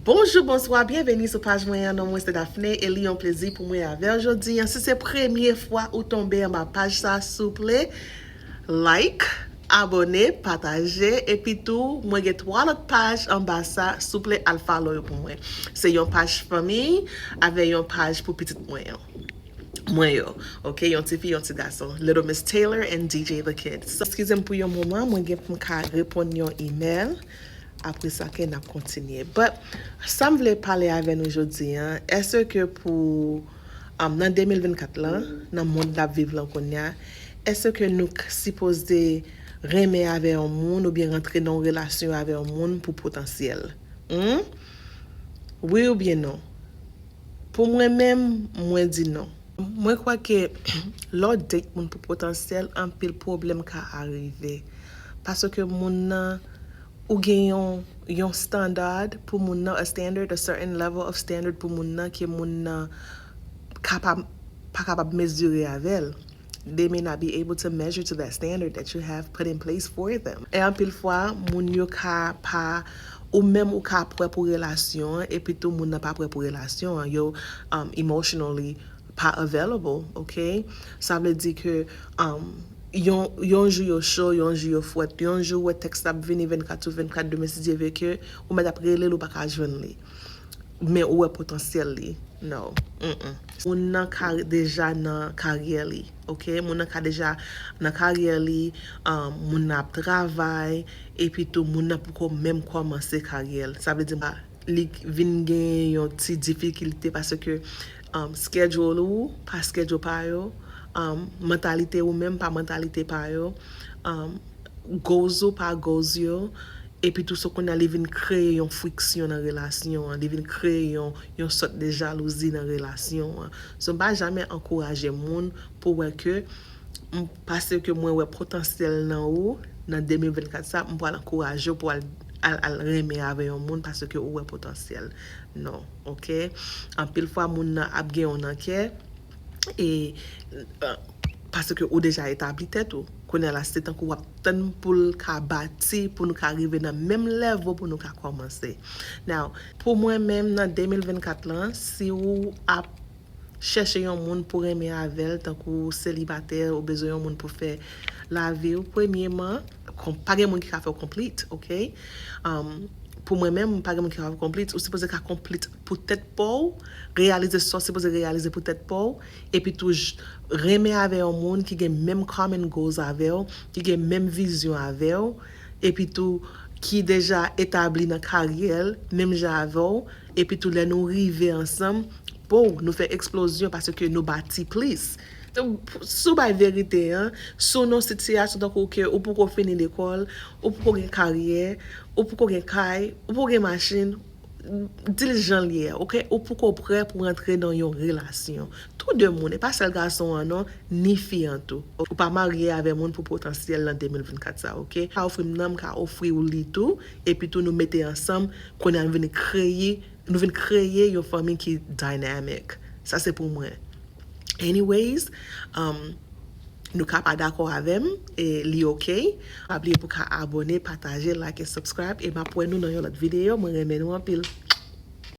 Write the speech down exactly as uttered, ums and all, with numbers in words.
Bonjou, bonswa, byenveni sou paj mwen an. Non mwen se Daphné e li yon plezi pou mwen avè w jodi an. Si se premye fwa ou tonbe anba paj sa, souple, like, abòne, pataje, epi tou mwen gen twa lòt paj anba sa, souple al follow yo pou mwen. Se yon paj fanmi avè yon paj pou pitit mwen an. Mwen yo, ok, yon ti fi, yon ti gason, Little Miss Taylor and D J the Kid. So, eskize m pou yon moman, mwen gen pou m ka reponn yon email. Apre sa, ke n ap kontinye. But, sa m vle pale avè nou jodi an, èske pou, um, nan de mil vennkat lan, nan mond n ap viv lan kounye a, èske nou k- sipoze renmen avè yon moun oubyen rantre nan yon relasyon avè yon moun pou potansyèl? Hmm? Wi oubyen non? Pou mwen menm, mwen di non. Mwen kwè ke lè w date moun pou potansyèl, anpil pwoblèm ka arive. Paske moun nan, ou gen yon, yon standard pou moun nan, a standard, a certain level of standard pou moun nan, ke moun nan kapab, pa kapab mezire avè l. They may not be able to measure to that standard that you have put in place for them. E anpil fwa, moun yo ka pa, ou menm ou ka prè pou relasyon an, epi tou moun nan pa prè pou relasyon an. Yo, um, emotionally pa available, ok? Sa vle di ke, um, yon, yon jou yo cho, yon jou yo frèt, yon jou ou wè tèks la ap vini vennkat sou vennkat, demen si Dye vle ke ou mèt ap rele l, ou pa ka jwenn li. Men ou wè potansyèl li. No. Mm-mm. Moun nan ka deja nan karyè li, ok? Moun nan ka deja nan karyè li, um, moun nan ap travay, epi tou moun nan poko menm kòmanse karyè l. Sa vle di li vin gen yon ti difikilte paske, um, schedule ou pa schedule pa yo, um, mantalite ou menm pa mantalite pa yo, um, goals ou pa goals yo, epi tou so kounye a li vin kreye yon friksyon nan relasyon an, li vin kreye yon, yon sòt de jalouzi nan relasyon an. So, m pa janmen ankouraje moun pou wè ke m, paske mwen wè potansyèl nan ou, nan de mil vennkat sa, m pral ankouraje w pou al, al, al renmen avè yon moun paske ou wè potansyèl. Non, ok? Anpil fwa, moun nan ap gen w nan kè, e, uh, paske ou deja etabli tèt ou. Kounye a la, se tankou w ap tann pou l ka bati, pou nou ka rive nan menm level, pou nou ka kòmanse. Now, pou mwen menm, nan de mil vennkat lan, si ou ap chèche yon moun pou renmen avè l, tankou selibatè, ou bezwen yon moun pou fè lavi w, premyeman, kon- pa gen moun ki ka fè w konplit, ok? Um, pou mwen menm, pa gen moun ki ka fè w konplit. Ou sipoze ka konplit pou tèt pa w, reyalize sa w sipoze reyalize pou tèt pa w, epi tou j- renmen avè yon moun ki gen menm common goals avè w, ki gen menm vizyon avè w, epi tou ki deja etabli nan karyè l, menm jan avè w, epi tou lè nou rive ansanm, pou nou fè eksplozyon paske nou bati plis. Si w bay verite an, si w nan sitiyasyon tankou ke ou poko fini lekòl, ou poko gen karyè, ou poko gen kay, ou poko gen machin, di l jan l ye a, ok? Ou poko prè pou rantre nan yon relasyon. Tou de moun, e pa sèl gason an non, ni fi an tou. Ou pa marye avè moun pou potansyèl nan de mil vennkat sa, ok? Ka ofri m nan, m ka ofri w li tou, epi tou nou mete ansanm, kounye a nou vin kreye, nou vin kreye yon fanmi ki dynamic. Sa se pou mwen. Anyways, um, nou ka pa dakò avè m, e li ok. Pa bliye pou ka abòne, pataje, like, subscribe, e m ap wè nou nan yon lòt videyo. Mwen renmen nou anpil.